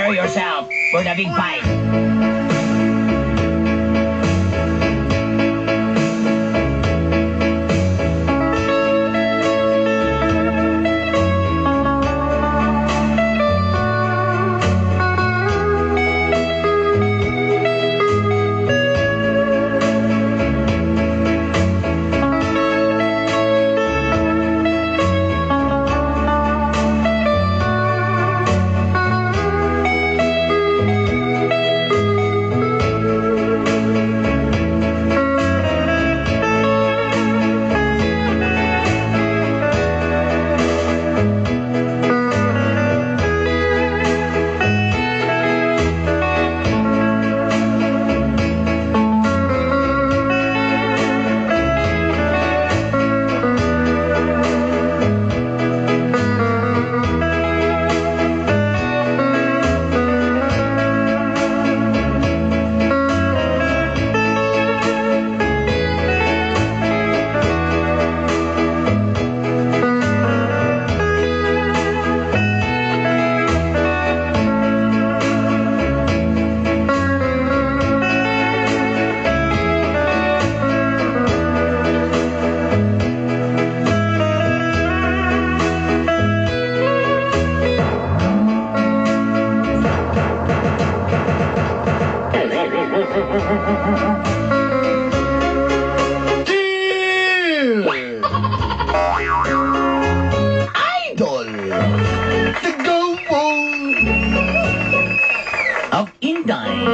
Prepare yourself for the big fight. Dear Idol, the go Of Inday.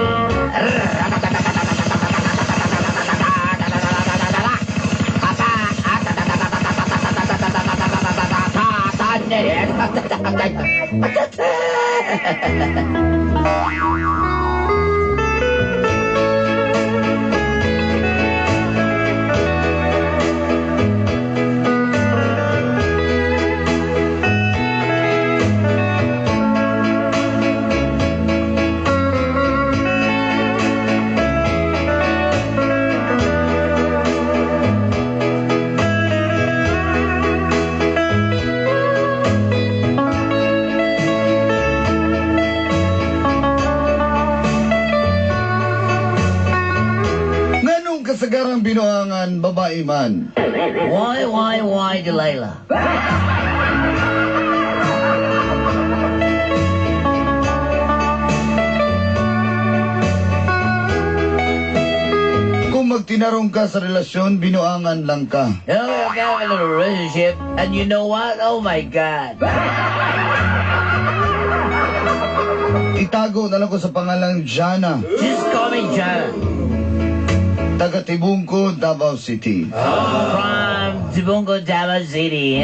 Nganong kasagarang binuangan, babae man? Why, Delilah? Kung magtinarong ka sa relasyon, binuangan lang ka. You know, we're having a relationship, and you know what? Oh my God. Itago na lang ko sa pangalang Jana, Just call me Jana. Taga Tibungko, Davao City. From Tibungko, Davao City.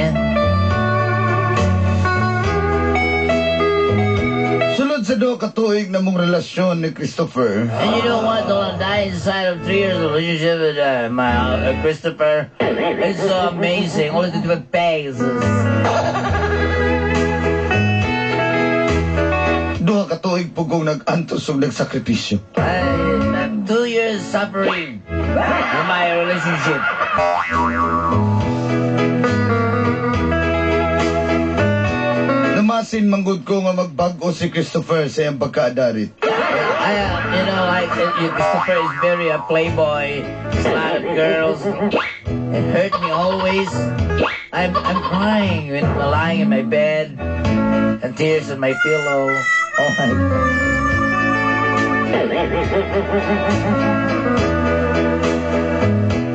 Sulod sa duha ka tuig na mong relasyon ni Christopher, And you know what? The die inside of 3 years of relationship with my Christopher. It's so amazing. All the different phases. Duha ka tuig po kong nag-antos ug nagsakripisyo. I'm 2 years suffering in my relationship. Namasin manggod ko nga magbag-o si Christopher sa iyang pagkaadarit. I, like Christopher is very a playboy. There's a lot of girls. It hurt me always. I'm crying when I'm lying in my bed and tears in my pillow. Oh my God.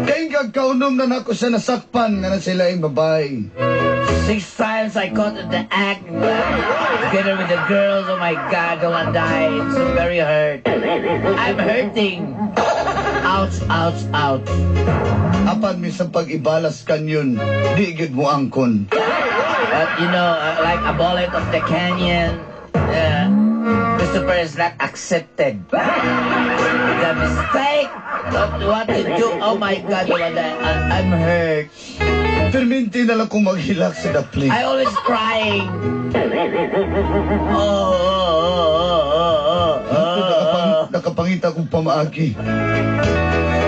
Kay kaunom na nako siya nasakpan nga na sila yung babae. Six times I caught in the act together with the girls. Oh my God, don't die. It's so very hurt. I'm hurting. Ouch, ouch, ouch. Apan minsan pag-ibalas kanyon, di gyud mo angkon. But like a bullet of the canyon, Christopher is not accepted. The mistake of what to do. Oh my God, Yolanda, I'm hurt. Perminti na lang kong maghilak sa dapli. I always crying. Oh. Nakapangita kong pamaagi.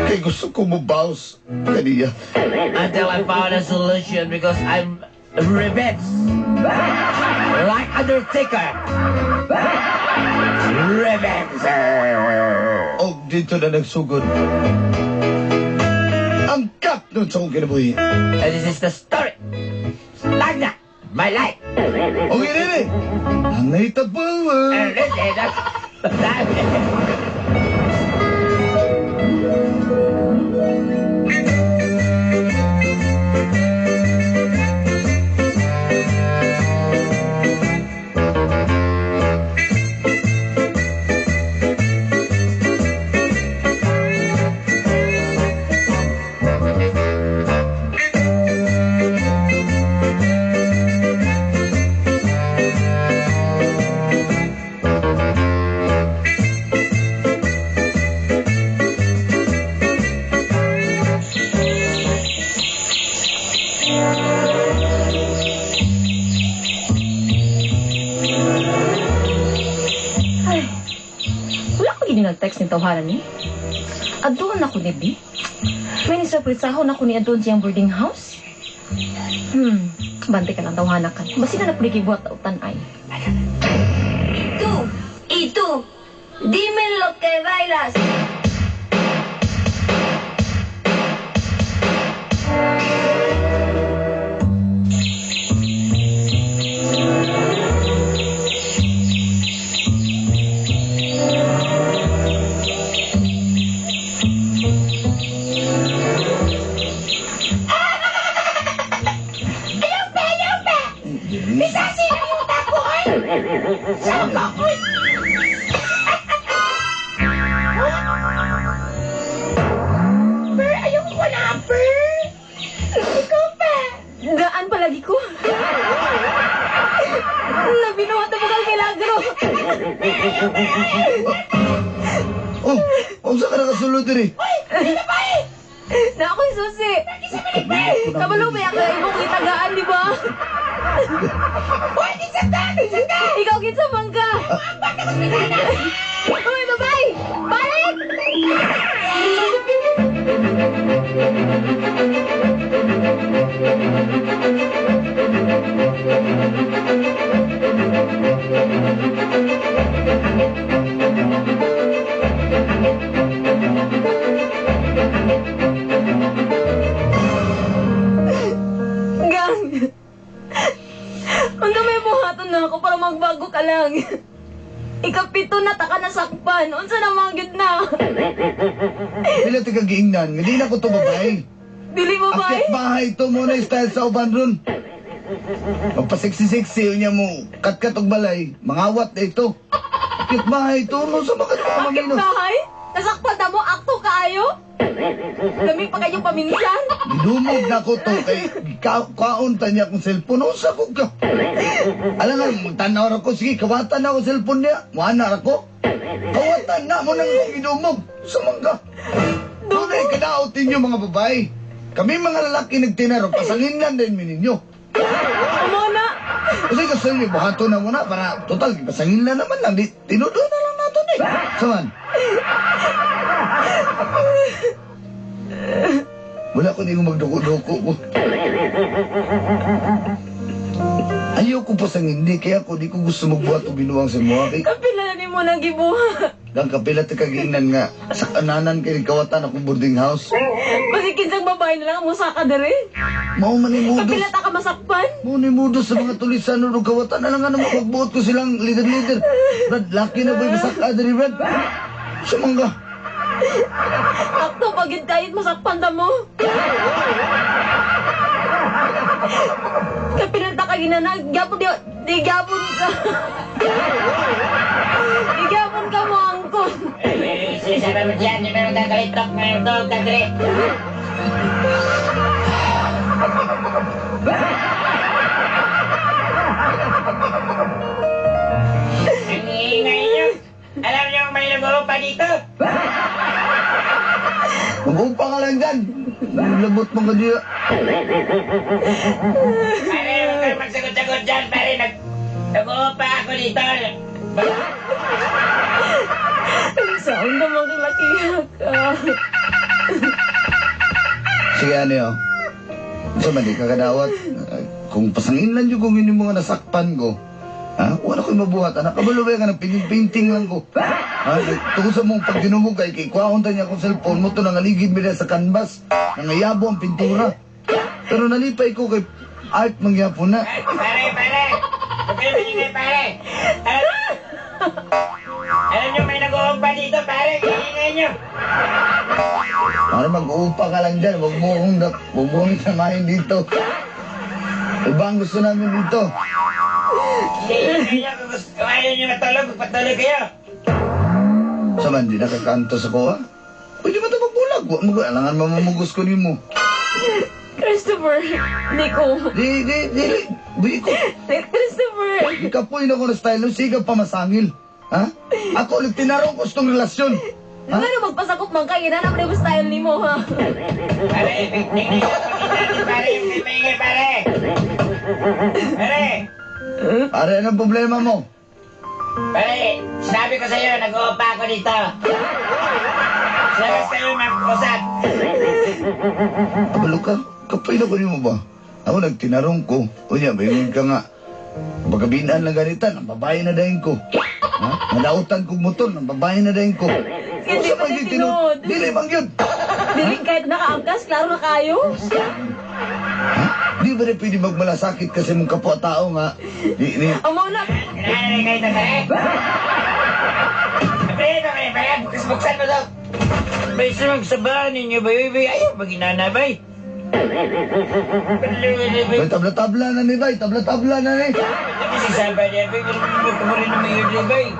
Kay gusto ko mo bounce kaniya. Until I found a solution because I'm revenge. Like Undertaker. Revenge. Og dito na nagsugod ang kap nun sa akong kinabuhi. And this is the story. Stagna. My life. Og inini, ang nahitabo. And this is the story. Ay, wala ko gini nag-text ni tawhanan ni. Adoon ako ni B. May nisurprisahon ako ni adoon siyang boarding house. Bante ka lang tawhana ka. Basi na napuligay buhat utan ay. Tú y tú, dime lo que bailas. Daan palagi ko. Nabinuhat na mo kang milagro. Oh, unsa ka nakasulod diri? Na ako'y susi. Kabalo ba ako imong gitagaan, di ba? Ikaw kinsa man ka? Uy, babay! Balik! Gang! Unsa may buhaton na ako para magbago ka lang. Ikapito na ta ka nasakpan. Unsa na man gyud na? Pila ti kang giingnan, nga di na ko to babae. Dili mo ba? Akyat bahay to mo na style sa uban ron. Magpa-sexy-sexy niya mo, katkat og balay, mangawat na ito. Akyat bahay to, no sa mga Akit mamino. bahay? Nasakpan na mo? Akto kaayo? Lami pa kayo paminsan? Gidumog na ko to, kay kaon ta niya akong cellphone, unsa ko ka. Alam nga, magtanaw ra ko, sige, kawatan na ako cellphone niya, muana ra ko. Kawatan na mo nang gidumog, sa mga. Tunay kadaot ninyo mga babae. Kami mga lalaki nagtinaro, pasangin lang din mi ninyo. Amo na. Kasi gusto niyo, buhato na muna para total, pasangin na naman lang. Di, tinudo na lang nato ni. Saman? Wala ko niyong magduko-duko ko. Ayoko pasangin di, kaya ako di ko gusto magbuhat o binuang sa mga. Kay, Kapila na nimo nang gibuhat. lang kapila ta kagiinan nga, sa kananan kay kawatan akong boarding house. Basi kinsang babae na lang ang musaka diri. Mao man ni modus. Kapila ta ka masakpan. Mao ni modus sa mga tulisan o kawatan. Alam nga naman, magbuot ko silang leader-leader. Brad, laki na boy, masaka diri, Brad. Sa mangga. Akto pagid kahit masakpan ta mo. Kapila ta ka ginana, gyapon di gyapon ka. Di gyapon ka mo angkon. Ang ingay niyo. Alam niyo may nag-uupa dito. Mag-upa ka lang dyan. Labot mo ka diya. Pare, huwag kayong magsagot-sagot dyan. Pare, nag-uupa ako dito. Saan ka makilakiha ka? Sige, ano yun? So, man, di ka kadawat. Kung pasangin lang yun kung yun yung mga nasakpan ko, Ha? Wala ko'y mabuhat, anak. Kabalo ba ka ng painting lang ko? Ha? Tungkol sa mong pagginumog kay kikuhaon ta niya akong cellphone mo to nangaligid mi sa canvas. Nangayabo ang pintura. Pero nalipay ko kay art mangyapon na. Pare, pare! Pare, pare! Alam nyo, may nag-uupa dito, pare. Iingay nyo. Para mag-uupa ka lang dyan. Huwag mo akong samahin dito. Iba ang gusto namin dito. Iingay nyo. Kung ayaw nyo matulog, magpatulog kayo. Sa man, di nakakanto sa kuha. Pwede ba ito magbulag? Huwag mo, alangan mamamugos ko nimo. Christopher, di ko. Di, di, di, di ko. Christopher! Ikapoy na ko na style no, sige pa masangil. Ha? Ako, nagtinarong ko sa itong relasyon. Ha? Ano magpasakop man kayo? Nanap na yung style ni mo, ha? Pare, tingnan nyo. Pare, yung may maingay, pare. Pare! Pare, anong problema mo? Pare, sinabi ko sa'yo, nag-uupa ako dito. Labas kayo, mag-usap. Kabalo ka? Kapoy na ko nimo ba? Ako, nagtinarong ko. Unya, mayroon ka nga. Pagkabinaan lang ganita, nang babae na dahin ko. Ha? Nadautan kong motor, nang babae na dahin ko. Hindi pa Usa tinuod. Dili man yun. Dili kahit nakaangkas, klaro na kayo. Ha? Di ba na pwede magmalasakit kasi mong kapwa-tao nga? Di, di. Amo na. Kailangan kayo ito, pare. Pare, pare, pare, buksan mo to. Bay, sumagsabahan ninyo ba? Ayaw, pag inanabay. Bay, tabla-tabla na ni bay, tabla-tabla na ni.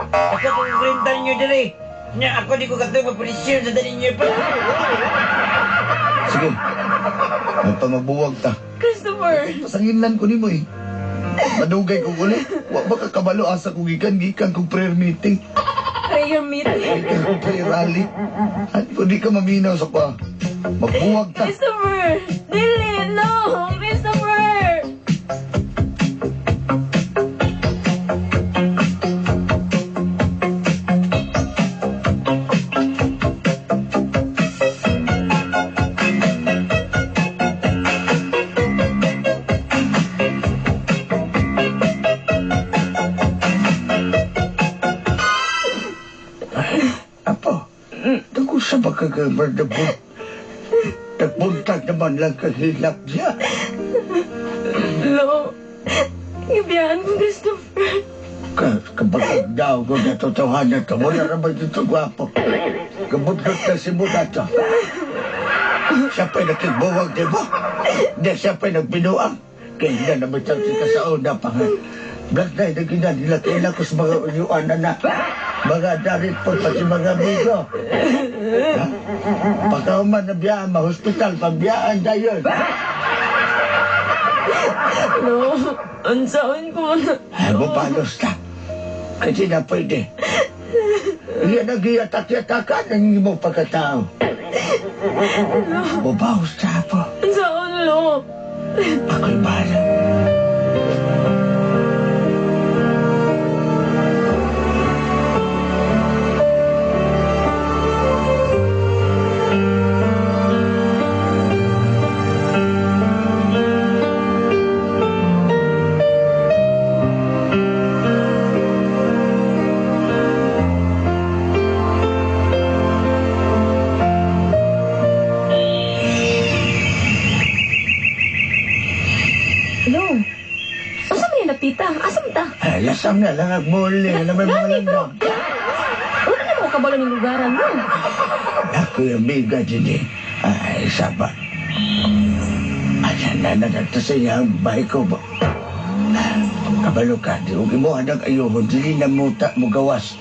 Ako kung rental nyo dali. Nya ako di ko katong mapulisyon sa dali niyo pa. Sige. May pamabuwag ta. Christopher! Pasanginlan ko nimo eh. Madugay kong uli. Wa ba ka kabalo asa kong gikan gikan kong prayer meeting. Prayer meeting. Gikan kong prayer rally. At kung di ka maminaw sa kwa, magbuwag ta. Christopher! Dili! No! Christopher! Apo, naku sa makagabardabot. Nagbuntag naman lang kahilap niya. Lo, gibiyahan ko, Christopher. Kabagag daw ko natotohanan to. Wala naman dito gwapo. Kabuntot na si Munato. Siya pa'y nakigbuwag, di ba? Hindi, siya pa'y nagbinuang. Kaya hindi naman siya sa una pa nga. Black na, nagina nila kaila ko sa mga uyuan na na. Mga darit po, pati mga amigo. Ha? Pagkauman na biyaan, ma-hospital, pabiyaan dayon. Lo, unsaon ko na. Ay, mapalos ta. Kasi na pwede. Iyan ang giyatak-yatakan ng imong pagkatao. Mabawas ta po. Unsaon, Lo? Ako'y bahala. Lo, unsa man yung tita? Asa man ta? Ay, lasam na lang ang muli. Alam mo mga Gani, pero langgam. wala na mo kabalo ng lugaran mo. Ako'y amiga din eh. Ay, saba. Ay, na na sa iyang bahay ko ba? Kabalo ka, di huwag mo anak ayuhon, dili na muta mo gawas.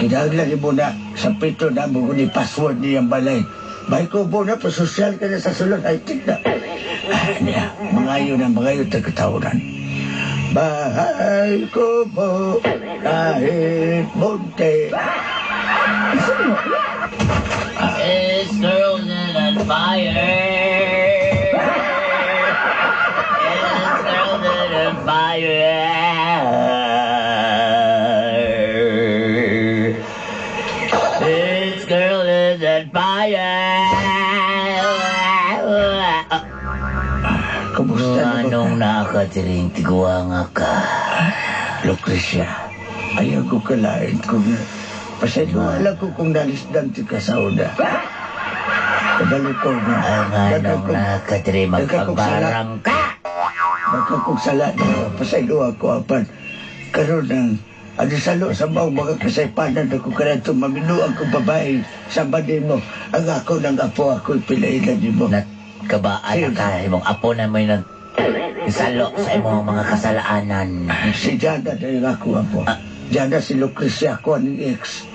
Kinahanglan mo na sa pito na mo ni password niyang balay. Bahay ko mo na, pasosyal ka na sa sulod, ay tigna. Ay, niya, mga yun ang mga yun tagkatawran. Bahay ko po, kahit munti. It's girls in on fire. It's girls in on fire. It's girl is on fire. Kumusta na ba? Anong nakatiring tiguanga ka? Lucrecia, ayaw ko kalain kung pasaylo ko kung nalisdan ti kasauna. Kabalo ko nga. Ang anong nakadiri magpagbarang ka. Nagkakong sala na pasaylo ako apan. Karon ng ano salo sa mga mga kasaypanan ako kanato maminuang kong babae sa mo. Ang ako ng apo ako'y pilailan nimo. Kabaan na ka, imong apo na mo'y nag salo sa imong mga kasalaanan. Si Jana dahil ako apo. Jana si Lucrecia ako ang ex.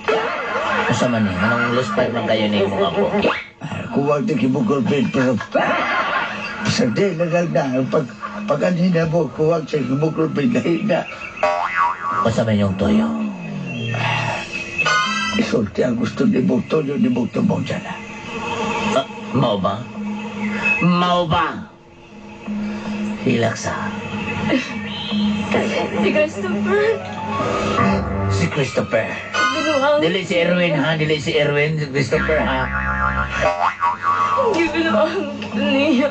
Usa man ni, anong luspad man kayo ni imong apo? Kuwag di hemoglobin pero sa di legal na pag anhina mo kuwag sa hemoglobin lahi na. Usa man yung toyo? Isulti ang gusto ni mong toyo ni mong tumong Jana. Mao ba? Mao ba? Relax ah. Si Christopher. Si Christopher. Binuang. Dili si Erwin ha, dili si Erwin, si Christopher ha. Gibinuang niya.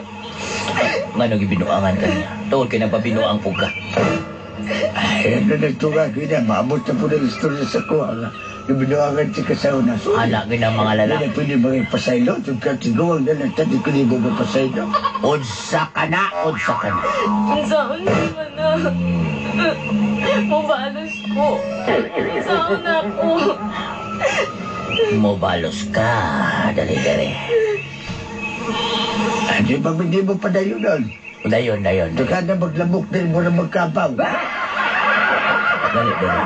Ngano gibinuangan ka niya? Tuod kay nagpabinuang pug ka. Ay, ano nagtunga ko na, maabot na po ng istorya sa kuha nga. Ibinuangan si kasaw na. So, Ala gyud ang mga lalaki. Hindi na pwede magpasaylo. Tugkat siguro ang dalang tadi ko di mo mapasaylo. Unsa ka na, unsa ka na. Unsaon naman na. Mobalos ko. Unsaon na ako. Mobalos ka. Dali, dali. Hindi ba hindi mo padayon nun? Dayon, dayon. Tugkat na maglamok din mo na magkabaw. Dali, dali.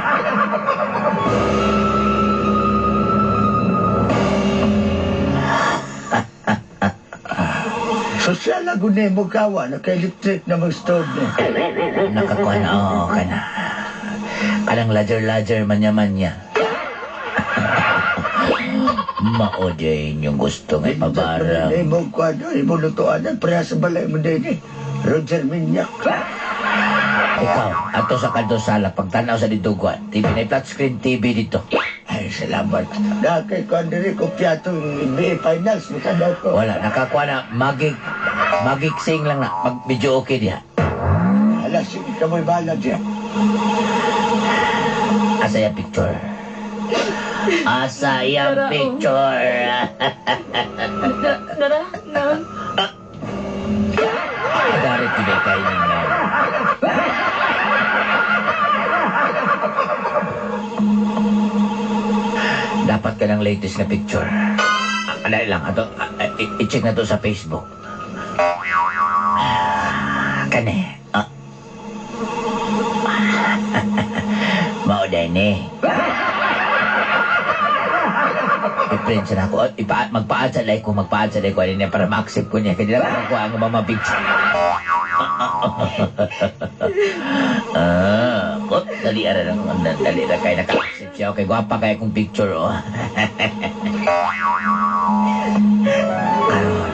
Sosyal na guni mo kawa, naka-electric na mag-stove ni. Nakakuha na, oo, ka na. Kanang ladger-ladger, manya-manya. Mao din yung gusto nga ipabarang. Hindi mo kuha doon, imo lutuan na, pareha sa balay mo din eh. Roger Minyak. Ikaw, ato sa kanto sala, pagtanaw sa didugwan, TV na flat screen TV dito. Ay, salamat. Nakay ko diri ko piyato NBA Finals, matanaw ko. Wala, nakakuha na, magic, magic sing lang na, mag video okay diha. Hala, sige ka mo'y bahala diya. Asa yung picture? Asa yung Tara, oh. picture? Dara, na. Dari tinay kayo ninyo. Dapat ka ng latest na picture. Ano lang, ato, i-check na to sa Facebook. Kani. Mao din eh. I-print sa nako. Magpa-add sa like ko, magpa-add sa like ko. Ano niya, para ma-accept ko niya. Kaya di lang ko ang mga picture. Oh, dali ara lang. Dali ra kay naka-accept siya. Okay, gwapa kay akong picture, oh. Karon.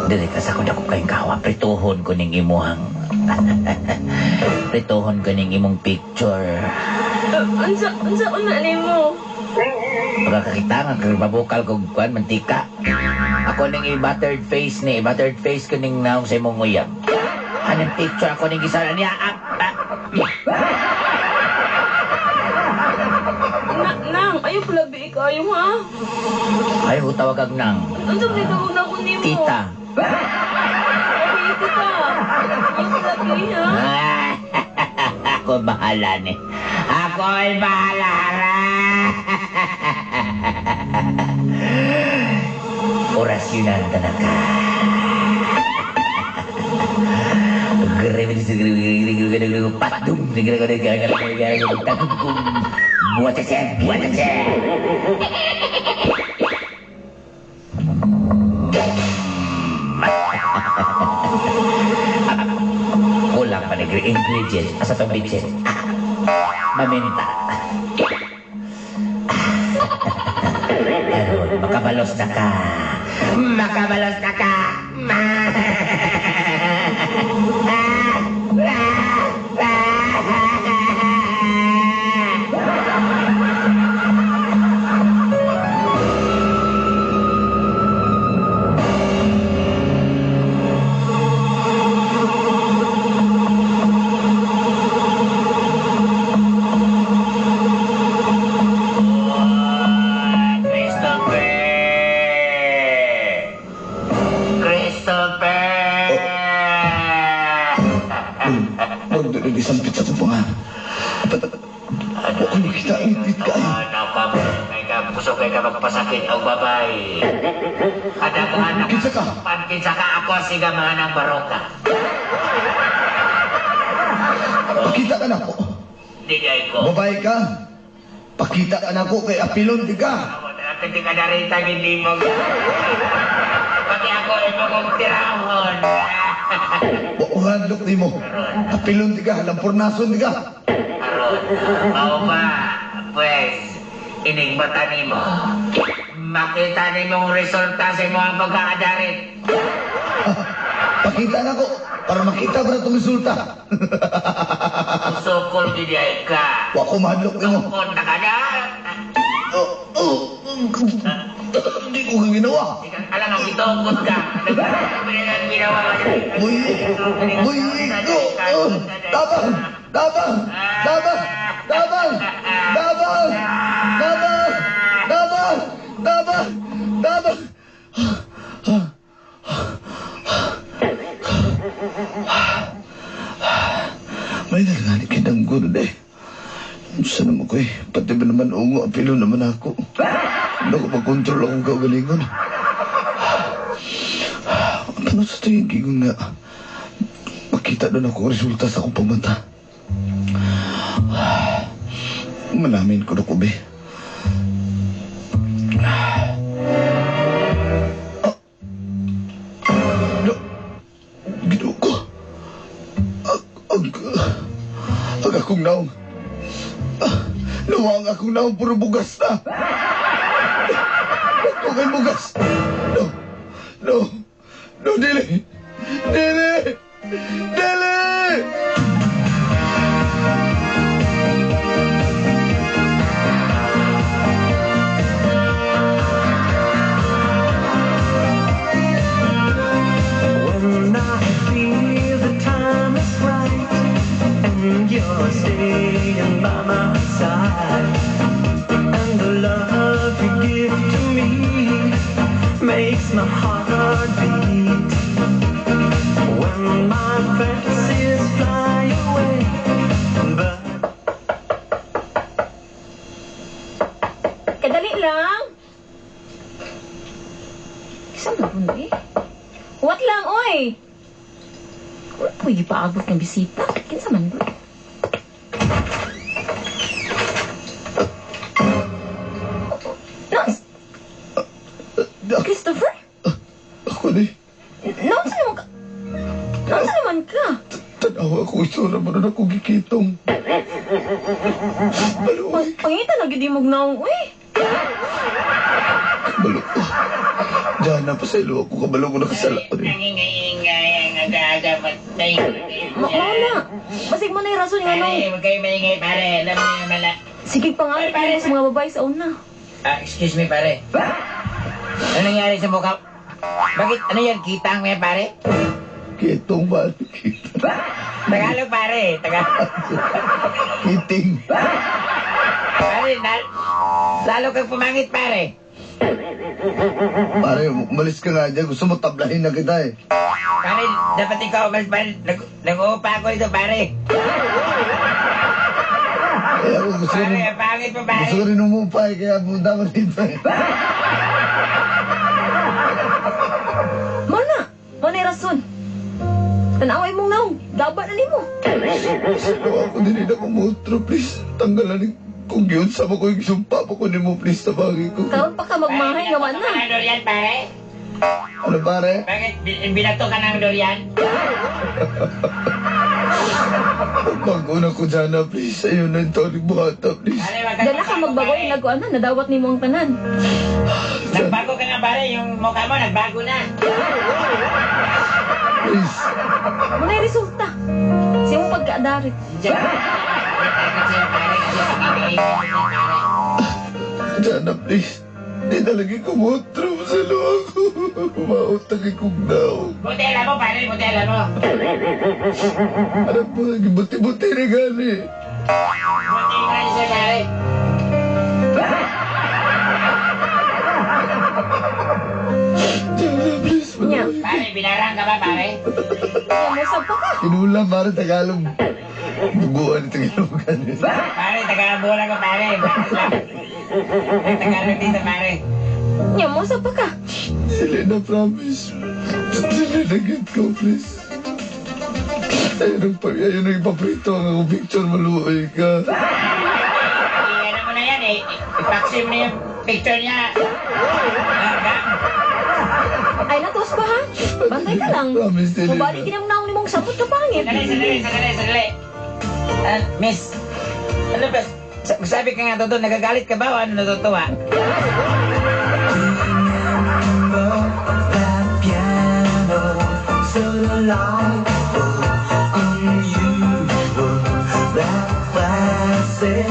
Dili ka sa dako kayong kawa. Prituhon ko ning imuhang. Prituhon ko ning imong picture. Unsa una nimo? Pagkakita nga, mabukal ko kuan mantika. Ako ning i-buttered face ni, buttered face ko ning naong sa imong uyab. Anong picture ako ning gisara niya? Nang, ayaw pala bi kayo ha? Ayaw ko tawag ag nang. Unsa man tawag na ako nimo? Tita. Okay, tita. Ayaw pala bi ha? Ako bahala ni. Ako'y bahala. Oras yun ang tanaka. Kulang pa ng ingredients. Asa tong bitchin? Maminta. Karon, makabalos na ka. Makabalos na ka. Murag doon nag-isampit sa akong pangan. Wa ko makita ang ngit kaayo. Kay ka busog kay ka magpasakit og babay. Kadaghan Kinsa ka? Kinsa ka ako si Gamahan ng Baroka. Pakita ka na ko. Di ay ko. Babae ka. Pakita ka na ko kay apilon di ka. Hindi ka na rin hindi mo. Pati ako ay magong tirahon. Wa ko hadlok nimo. Apilon di ka, lampurnason di ka. Aron, mao ba, pues, inig mata nimo. Makita nimong resulta sa imong pagkaadarit. Pakita na ko para makita ba na itong resulta. Usokol gid ay ka. Wa ko mahadlok nimo. Tungkol na ka na. Oh, oh, hindi ko ka ginawa. Alam nga, gitungkot ka. Ginawa ka. Buyi, buyi ko. Oh, tabang, tabang, tabang, tabang, tabang, tabang, tabang, tabang, tabang. May nalangani kinang gulo eh. Saan naman ko eh. Pati ba naman ungo, apilo naman ako. Hindi ko pag-control akong kaugalingon. Ano sa tingin ko nga makita doon ako ang resulta sa akong pagmata. Manamin ko na ko, be. Ah. No. Ginoo ko. Ang akong naong. Luwang akong naong, puro bugas na. Ako kay bugas. No. No. No, dili. Dili. Dili! When I feel the time is right and you're staying by my side, and the love you give to me makes my heart beat. When my fantasies fly away, but Kadali lang. Isang na eh. What lang, oy? Wala po ipaabot ng bisita. Kinsa man ba? Nons! Christopher? Ako ni. Naunsa naman ka? Naunsa naman ka? Tanawa ako itsura mo na akong gikitong. Maluwag. Pangita na gid imong naong, uy. Kabalo ko. Diyan na pasaylo ako. Kabalo ko nakasala ko rin. Nangingay ang aga-aga Mao na. Basig mo na yung rason nga Pare, nung huwag kayo maingay, pare. Alam mo yung mala. sige pangalit mo sa mga babae sa una. Ah, excuse me, pare. Ano nangyari sa mukha? Bakit? Ano yan? Kitang mo yan, pare? Kitong ba? Kitong. Tagalog, pare. Tagalog. Kiting. Pare, lalo kang pumangit, pare. Pare, umalis ka nga dyan. Gusto mo tablahin na kita eh. Pare, dapat ikaw umalis, pare. Nag-uupa ako ito, pare. Kaya ako gusto Pare, rin, ang pangit mo, pare. gusto ko rin umupa eh. Kaya punta ko dito eh. Mao na. Mao na yung rason. Tanaway mong naong. Gaba na nimo. Sino ako din na kumutro, please. Tanggalan kung yun sa ko yung sumpa pa ko nimo, please, tabagi ko. Karon pa ka magmahay nga wa Binato na. ka ng durian, pare? Ano pare? Bakit binato ka ng durian? Bago na ko dyan na, please. Ayun na yung tawag buhata, please. Pare, wag Dala ka magbago pare. nagkuan na nadawat nimo ang tanan. Nagbago ka nga, pare. Yung mukha mo, nagbago na. Please. Mao na yung resulta. Sa imong pagkaadarit. Diyan na, please. Di talaga kumutro sa luwa ko. Mautang ikong daw. Buti alam mo, pare. Buti alam mo. Ano po, buti-buti na gani. Buti nga siya, pare. Diyan na, please. Promise, maluoy. Pare, binarang ka ba, pare? Nya, mosab pa ka. Kinulam, pare, Tagalog. Buguan ito Tagalog. Pare, taga-bola ko, pare. Ay, Tagalog dito, pare. Nya, mosab pa ka. Dili na, promise. Dili na, get ko, please. Ayun ang ipaprito ang akong picture, maluoy ka. Eh, ano mo na yan, eh. Ipaksi mo na yung picture niya. Ah, Ay, natos pa ha? Bantay ka lang. Promise, dili na. Mubalik ka naong nimong samot ka pangit. Sandali, sandali, sandali, sandali. Ah, miss, ano ba? Sabi ka nga totoo, nagagalit ka ba o ano natutuwa? That piano, so delightful, unusual, that classic.